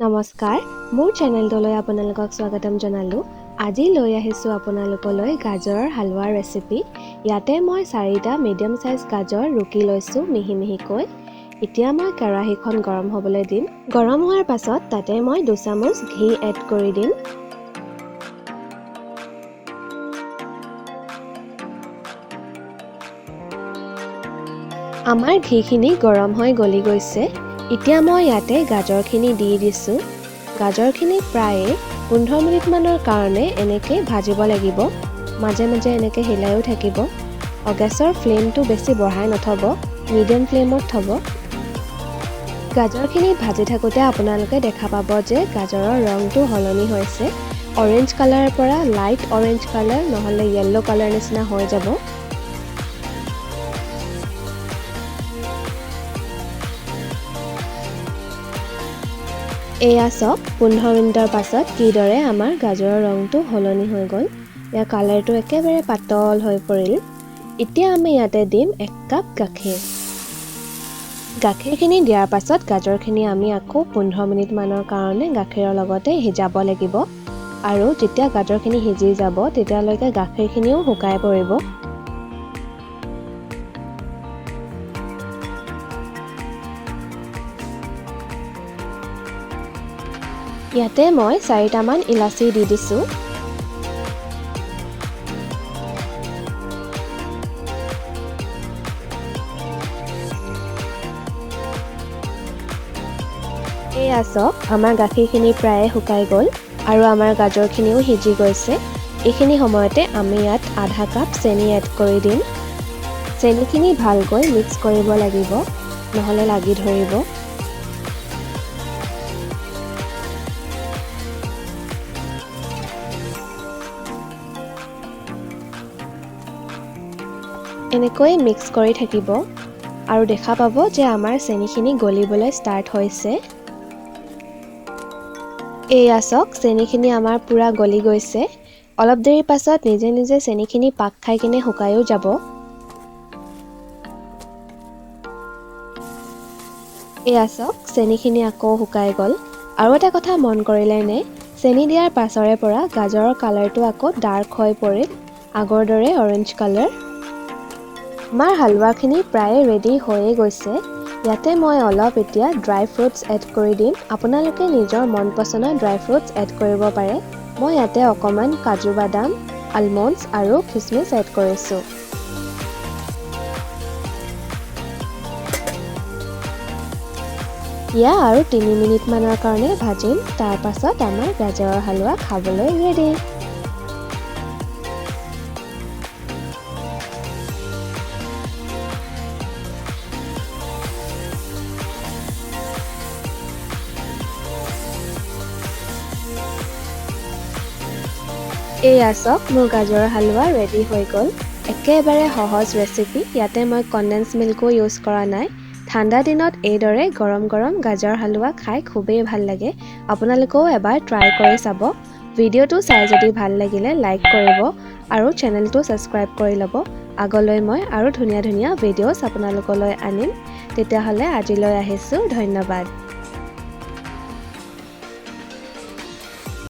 নমস্কাৰ, মোৰ চেনেলটোলৈ আপোনালোকক স্বাগতম জনালোঁ। আজি লৈ আহিছোঁ আপোনালোকলৈ গাজৰৰ হালোৱাৰ ৰেচিপি। ইয়াতে মই চাৰিটা মিডিয়াম চাইজ গাজৰ ৰুকি লৈছোঁ মিহি মিহিকৈ। এতিয়া মই কেৰাহীখন গৰম হ'বলৈ দিম। গৰম হোৱাৰ পাছত তাতে মই 2 চামুচ ঘি এড কৰি দিম। আমাৰ ঘিখিনি গৰম হৈ গলি গৈছে। এতিয়া মই ইয়াতে গাজৰখিনি দি দিছোঁ। গাজৰখিনি প্ৰায়ে 15 মিনিটমানৰ কাৰণে এনেকৈ ভাজিব লাগিব। মাজে মাজে এনেকৈ হিলাইও থাকিব। গেছৰ ফ্লেমটো বেছি বঢ়াই নথ'ব, মিডিয়াম ফ্লেমত থ'ব। গাজৰখিনি ভাজি থাকোঁতে আপোনালোকে দেখা পাব যে গাজৰৰ ৰংটো সলনি হৈছে। অৰেঞ্জ কালাৰৰ পৰা লাইট অৰেঞ্জ কালাৰ নহ'লে য়েল্ল' কালাৰ নিচিনা হৈ যাব। এয়া চাওক, 15 মিনিটৰ পাছত কিদৰে আমাৰ গাজৰৰ ৰংটো সলনি হৈ গ'ল। ইয়াৰ কালাৰটো একেবাৰে পাতল হৈ পৰিল। এতিয়া আমি ইয়াতে দিম 1 কাপ গাখীৰ। গাখীৰখিনি দিয়াৰ পাছত গাজৰখিনি আমি আকৌ 15 মিনিটমানৰ কাৰণে গাখীৰৰ লগতে সিজাব লাগিব আৰু যেতিয়া গাজৰখিনি সিজি যাব, তেতিয়ালৈকে গাখীৰখিনিও শুকাই পৰিব। ইয়াতে মই চাৰিটামান ইলাচি দি দিছোঁ। এয়া চাওক, আমাৰ গাখীৰখিনি প্ৰায়ে শুকাই গ'ল আৰু আমাৰ গাজৰখিনিও সিজি গৈছে। এইখিনি সময়তে আমি ইয়াত আধা কাপ চেনি এড কৰি দিম। চেনিখিনি ভালকৈ মিক্স কৰিব লাগিব, নহ'লে লাগি ধৰিব। এনেকৈ মিক্স কৰি থাকিব আৰু দেখা পাব যে আমাৰ চেনিখিনি গলিবলৈ ষ্টাৰ্ট হৈছে। এয়া চাওক, চেনিখিনি আমাৰ পূৰা গলি গৈছে। অলপ দেৰিৰ পাছত নিজে নিজে চেনিখিনি পাক খাই কিনে শুকায়ো যাব। এয়া চাওক, চেনিখিনি আকৌ শুকাই গ'ল। আৰু এটা কথা মন কৰিলেনে? চেনি দিয়াৰ পাছৰে পৰা গাজৰৰ কালাৰটো আকৌ ডাৰ্ক হৈ পৰিল, আগৰ দৰে অৰেঞ্জ কালাৰ। আমাৰ হালোৱাখিনি প্ৰায়ে ৰেডি হৈয়ে গৈছে। ইয়াতে মই অলপ এতিয়া ড্ৰাই ফ্ৰুটছ এড কৰি দিম। আপোনালোকে নিজৰ মন পচন্দৰ ড্ৰাই ফ্ৰুটছ এড কৰিব পাৰে। মই ইয়াতে অকণমান কাজু বাদাম, আলমণ্ডছ আৰু খিচমিচ এড কৰিছোঁ। এয়া আৰু 3 মিনিটমানৰ কাৰণে ভাজিম। তাৰপাছত আমাৰ গাজৰৰ হালোৱা খাবলৈ ৰেডি। এয়া চাওক, মোৰ গাজৰৰ হালোৱা ৰেডি হৈ গ'ল। একেবাৰে সহজ ৰেচিপি। ইয়াতে মই কণ্ডেন্স মিল্কো ইউজ কৰা নাই। ঠাণ্ডা দিনত এইদৰে গৰম গৰম গাজৰ হালোৱা খাই খুবেই ভাল লাগে। আপোনালোকেও এবাৰ ট্ৰাই কৰি চাব। ভিডিঅ'টো চাই যদি ভাল লাগিলে লাইক কৰিব আৰু চেনেলটো ছাবস্ক্ৰাইব কৰি ল'ব। আগলৈ মই আৰু ধুনীয়া ধুনীয়া ভিডিঅ'ছ আপোনালোকলৈ আনিম। তেতিয়াহ'লে আজিলৈ আহিছোঁ, ধন্যবাদ।